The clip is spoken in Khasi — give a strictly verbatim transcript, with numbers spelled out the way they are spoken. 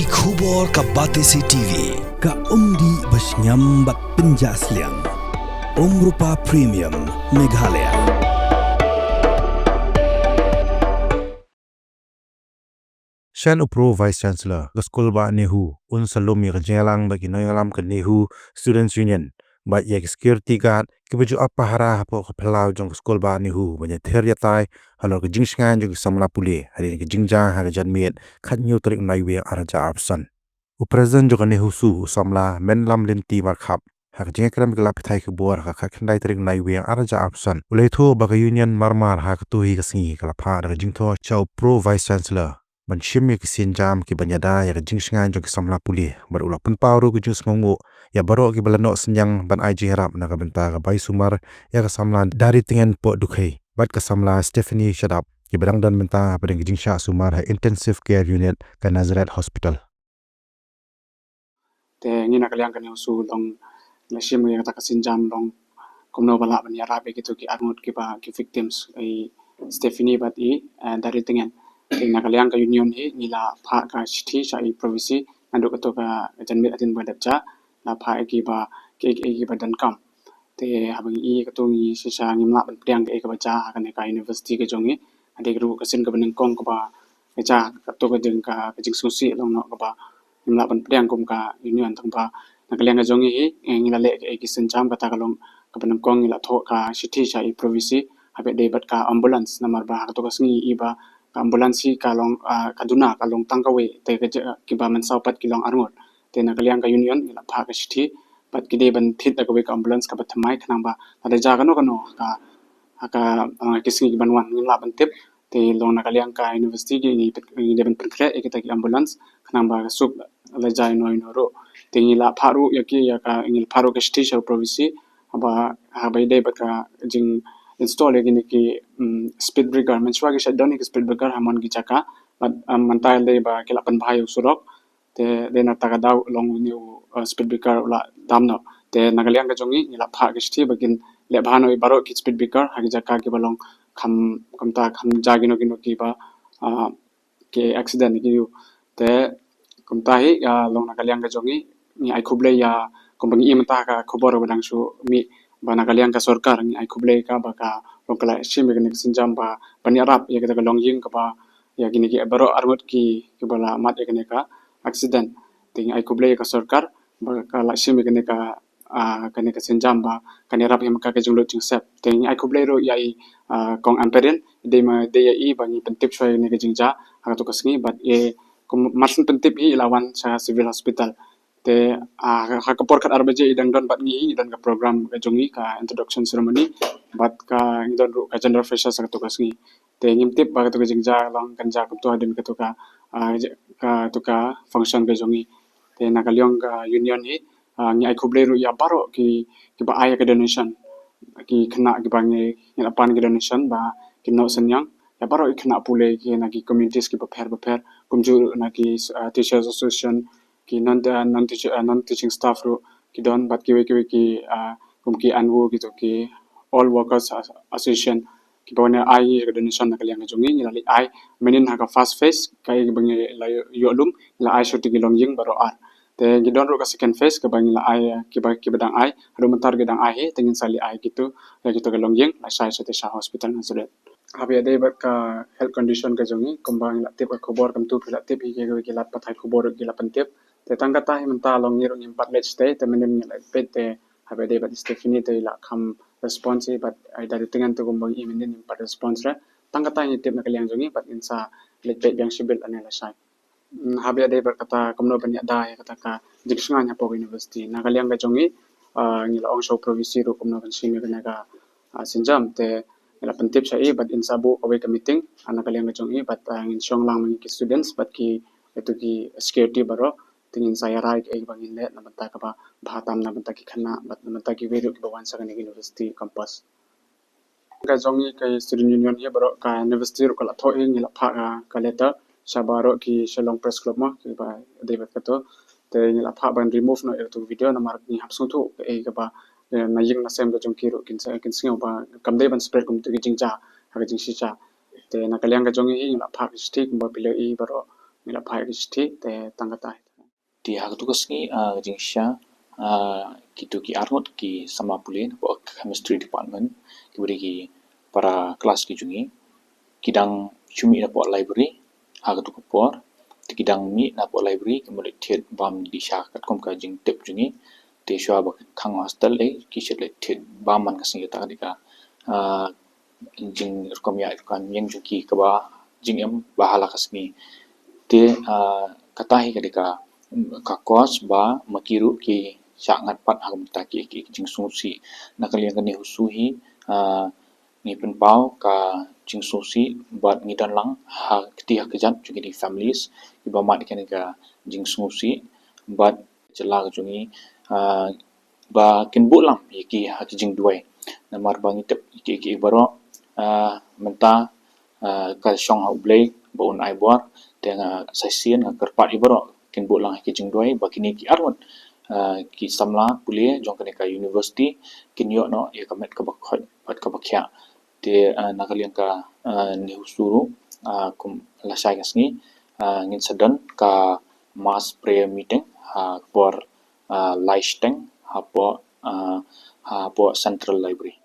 Ki khubor ka Batesi T V, ka umdih ba shngiam bad pynjah sliang. Umrupa Premium, Meghalaya. Shen u Pro Vice Chancellor ka skul bah NEHU, un sa lum ïa ka jingïalang bad ki nongïalam ka NEHU Students Union bad ïa ki security guard kiba ju ap pahara hapoh ka phyllaw jong ka skul bah NEHU ban ïathir ïatai halor ka jingshngaiñ jong ki samla pule hadien ka jingjia ha ka janmiet khathynñiew tarik Naiwieng arhajar arphew san. U President jong ka NEHUSU, u samla Menlamlynti Markhap, ha ka jingïakren bad ki lad pathai khubor ha ka khatkhyndai tarik Naiwieng arhajar arphew san, u la ïathuh ba ka Union marmar ha kato hi ka sngi ka la phah da ka jingthoh sha u Pro Vice Chancellor ban shim ïa ki sienjam kiban ïada ïa ka jingshngaiñ jong ki samla pule, bad u la pynpaw ruh ka jingsngewnguh ïa baroh kiba la noh synñiang ban ai jingïarap na ka bynta ka bai sumar ïa ka samla Daritngen Pohdukhei bad ka samla Stephanie Shadap, kiba dang don mynta hapdeng ka jingshah sumar ha Intensive Care Unit ka Nazareth Hospital. Te ngi na ka liang ka NEHUSU long la shim ïa kata ka sienjam long kumno ba lah ban ïarap ïa kito ki arngut kiba ki victims, i Stephanie bad i, eh, Daritngen. Te na ka liang ka Union hi ngi la phah ka shithi sha i Pro VC naduh kato ka janmiet hadien ba dep jia, la phah ïa ki ba ki, ki, kiba donkam. Te haba ngi i kato ngi shisha ngim lah ban pdiang kaei kaba jia ha kane ka university ka jong ngi. Hadien ruh ka sien kaba nyngkong kaba ka jia kato ka jing ka, ka jingsngewsih long noh kaba ngim lah ban pdiang kum ka Union, tang ba na ka liang ka jong ngi hi, eh, ngi la leh kaei ki sienjam, kata ka long kaba nyngkong ngi la thoh ka shithi sha i Pro VC haba ïadei bad ka ambulance, namar ba ha kato ka sngi i ba ka ambulance hi ka long, ah, ka duna ka long tang kawei, te ka jia kiba mynsaw pat ki long arngut. Te na ka liang ka Union ngi la phah ka shithi bad ki dei ban thied da kawei ka ambulance kaba thymmai, khnang ba lada jia kano kano ha ka, ha ka, ah, ki sngi kiban wan ngin lah ban tip. Te long na ka liang ka university ngi, ngi dei ban pynkhreh ïa kita ki ambulance khnang ba ka suk la jia ïano ïano ruh. Te ngi la phah ruh ïa ki, ïa ka, ngi la phah ruh ka shithi sha u Pro VC haba, haba ïadei bad ka jing install ïa kine ki, mm, speed breaker. Mynshuwa ki shah don ïa ki speed breaker ha mon ki jaka, bad, um, mynta ïalei ba ki la pynbha ïa u surok. Te dei na kata ka daw long une u, uh, speed breaker u la dam noh. Te na ka liang ka jong ngi ngi la phah ka shithi ba kin leh bha noh ïa baroh ki speed breaker ha ki jaka kiba long kham, kumta kham jia kino kino kiba, uh, ki accident ki ïoh. Te kumta hi, uh, long na ka liang ka jong ngi ngi ai khublei ïa, kumba ngi i mynta ha ka khubor ba dang shu mih, ba na ka liang ka sorkar ngi ai khublei ka ba ka long ka la shim ïa kane ka sienjam ba ban ïarap ïa kata ka longïing kaba ïa kine ki baroh arngut ki, kiba la mad ïa kane ka accident. Te ngi ai khublei ïa ka sorkar ba ka la shim ïa kane ka, ah, kane ka sienjam ba kan ïarap ïa ma ka ka jinglut jingsep. Te ngi ai khublei ruh ïa i, ah, Kong Ampareen, dei ma dei ïa i ba ngi pyntip shuwa ïa kane ka jingjia ha kato ka sngi, bad i kum mar shu pyntip hi i la wan sha Civil Hospital. Te, ah, ha ka por khatar baje i dang don bad ngi, i don ka program ka jong ngi, ka introduction ceremony, bad ka ngi don ruh ka general freshers ha kato ka sngi. Te ngim tip ba kato ka jingjia long kan jia kumto hadien kato ka, ah, j-, kato ka function ka jong ngi. Te na ka liang ka Union hi, ah, ngi ai khublei ruh ïa baroh ki, kiba ai ka donation. Ki khynnah kiba ngi, ngi la pan ki donation ba ki noh synñiang. Ïa baroh ki khynnah pule ki na ki communities kiba pher ba pher. Kumjuh na ki, ah, teachers association, ki non, ah, non teacher, ah, non teaching staff ruh ki don, bad kiwei kiwei ki, ah, kum ki ANWO, kito ki All Workers As-, Association, kiba wan ai ka donation na ka liang ka jong ngi. Ngi la leit ai mynnin ha ka first phase, kaei kaba ngi la ïoh, ïoh lum, ngi la ai shuh ki longïing baroh ar. Te ngi don ruh ka second phase kaba ngi la ai, ah, kiba, kiba dang ai, haduh mynta ki dang ai hi, te ngin sa leit ai kito, ïa kito ki longïing lashai shatei sha Hospital Nazareth. Haba ïadei bad ka health condition ka jong i, kumba ngi la tip ka khubor, kumto phi la tip hi, ki, ki lad pathai khubor ki la pyntip. Te tang kata hi mynta long ngi ruh ngim pat leit shatei, te mynnin ngi la peit te haba ïadei bad i Stephanie te i la kham response hi, bad i Daritngen te kumba ngi i mynnin ngim pat response re. Tang kata ngi tip na ka liang jong i, bad ngin sa leit peit biang shibit lane lashai. Mm, haba ïadei bad kata kumno ban ïada ïa kata ka jingshngaiñ hapoh ka university. Na ka liang ka jong i, ah, ngi la ong sha u Pro VC ruh kumno ban shim ïa kane ka, ah, sienjam, te ngi la pyntip sha i bad in sa buh kawei ka meeting, ah, na ka liang ka jong i bad, ah, ngin shong lang ma ngi ki students bad ki, ïa kito ki security baroh, te ngin sa ïa rai kaei ba ngin leh na bynta kaba bha tam na bynta ki khynnah bad na bynta kiwei ruh kiba wan sha kane ka university campus. Ka jong i ka Student Union hi baroh ka university ruh ka la thoh hi, ngi la phah ka, ka letter sha baroh ki Shillong Press Club mo, kiba dei bad kato. Te ngi la phah ban remove noh ïa kato ka video namar ngi hap sngewthuh kaei kaba, eh, na ïing na sem ka jong ki ruh kin sa, kin sngew ba kam dei ban spread kumto ki jingjia ha ka jingshisha. Te na ka liang ka jong i hi ngi la phah ka shithi kumba phi la i baroh. la phai ka shithi te tang kata. Te ha katu ka sngi, ah, ka jingshisha, ah, kitu ki arngut ki samla pule napoh chemistry department, kiba dei ki para klas ki jong ngi, ki dang shu mih napoh library ha katu ka por. Te ki dang mih napoh library, ki mut leit thied bam dih sha katkum ka jingtip jong ngi. Te shuwa ba khang hostel, eh, ki shait leit thied bam man ka sngi. Kata ka dei ka, ah, jingrukom ïaid rukom ïeng jong ki kaba jingim ba ha la ka sngi. Te, ah, kata hi ka dei ka, ka cause ba ma ki ruh ki shah ngat pat ha ka bynta ki, ki, ki jingsngewsih. Na ka liang kane husu hi, ah, ngi pynpaw ka jingsngewsih bad ngi don lang ha kti ha kjat jong kine families kiba mad kane ka jingsngewsih bad jylla ka jong ngi, ah, ba kin buh lang ïa ki ha ki jingduwai. Namar ba ngi tip ïa ki, ïa ki baroh, ah, mynta, ah, ka shong ha U Blei ba un ai bor, te nga sa shisien nga kyrpad ïa baroh kin buh lang ha ki jingduwai ba kine ki arngut, ah, ki samla pule jong kane ka university kin ïoh noh ïa ka met kaba khoit bad kaba khiah. Te, ah, na ka liang ka, ah, ne husu ruh, ah, kum lashai ka sngi, ah, ngin sa don ka mass prayer meeting ha ka por, ah, lai shiteng hapoh, ah, hapoh Central Library.